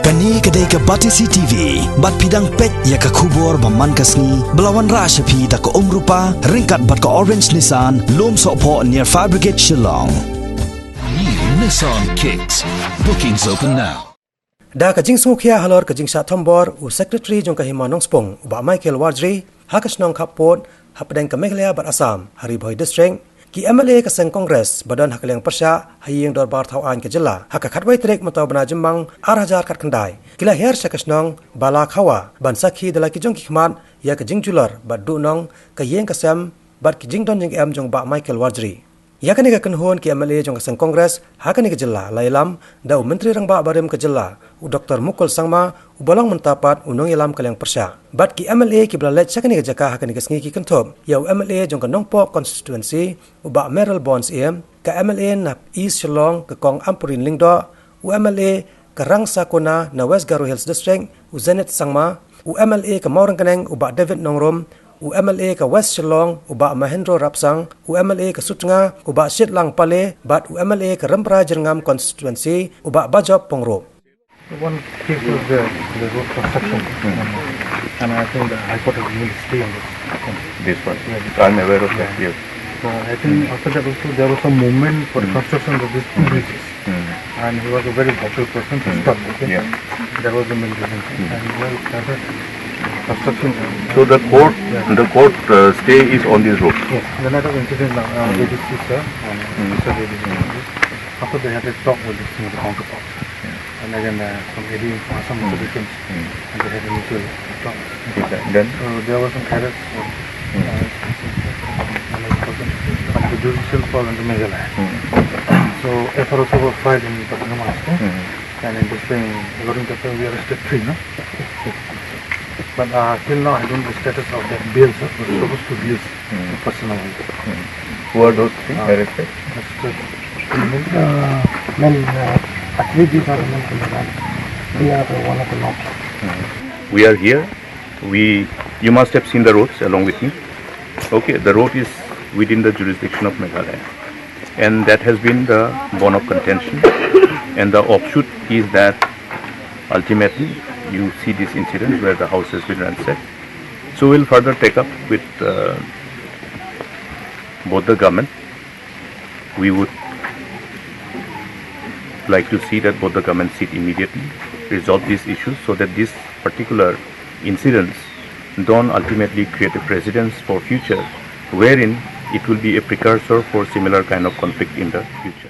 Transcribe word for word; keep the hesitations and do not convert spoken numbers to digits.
Kane ka dei ka Batesi T V, bad phi dang peit ïa ka khubor ba man ka sngi, ba la wanrah sha phi da ka Umrupa, ryngkat bad ka Orange Nissan, Lumsohphoh near Fire Brigade Shillong. New Nissan Kicks. Bookings open now. Da ka jingsngewkhia halor ka jingshah thombor u Secretary jong ka Hima Nongspung, u Bah Michael Warjri, ha ka shnong Khappud, hapdeng ka Meghalaya bad Assam, ha Ri Bhoi District, ki M L A ka seng Congress ba don ha ka liang pyrshah ha ïing dorbar thaw aiñ ka jylla, ha ka khatwei tarik mynta u bnai Jymmang, ar hajar khatkhyndai, ki la hiar sha ka shnong Balakhawa ban sakhi da la ki jong ki khmat ïa ka jingjulor bad duhnong ka ïing ka sem bad ki jingdon jingem jong u Bah Michael Warjri. Ïa kane ka kynhun ki M L A jong ka seng Congress ha kane ka jylla la ïalam da u Myntri Rangbah barim ka jylla, u Doktor Mukul Sangma, uba long mynta pat u nongïalam ka liang pyrshah. Bad ki M L A kiba la leit sha kane ka jaka ha kane ka sngi ki kynthup ïa u M L A jong ka Nongpoh constituency, u Bah Mayralborn Syiem, ka M L A na East Shillong, ka Kong Ampareen Lyngdoh, u M L A ka Rangsakona na West Garo Hills District, u Zenith Sangma, u M L A ka Mawryngkneng, u Bah David Nongrum, u M L A ka West Shillong, u Bah Mahendro Rapsang, u M L A ka Sutnga, u Bah Shitlang Pale, bad u M L A ka Rymphra Jyrngam constituency, u Bah Bajop Pyngrope. One case was the, the road construction. And I think the High Court has given the stay on this. This one. Yeah, this I'm aware of that, yeah, yes. So I think after that also there was some movement for the construction of these two bridges. And he was a very vocal person to stop the thing. Yeah. That was the main reason. And he started construction. So the court, yeah, the court, uh, stay is on this road? Yes, the night of incident, uh, A D C sir, and Mister A D C. After they had a talk with the, you know, the counterparts. And again, uh, from A D M from Assam also they came. And they had a mutual talk. Okay, then? So there was some errors, uh, uh, but the jurisdiction fall under Meghalaya. So F I R also was filed in Patna Maharashtra. And in this thing, according to F I R, we arrested three, no? But, uh, till now, I don't know the status of that bail, sir. We're supposed to release the person now. Who are those three arrested? That's the, uh, men, uh, actually, these are the men from the land. They are the one of the lot. We are here. We, you must have seen the roads along with me. Okay, the road is within the jurisdiction of Meghalaya. And that has been the bone of contention. And the offshoot is that ultimately you see this incident where the house has been ransacked. So we'll further take up with, uh, both the government. We would like to see that both the governments sit immediately, resolve these issues so that these particular incidents don't ultimately create a precedence for future wherein it will be a precursor for similar kind of conflict in the future.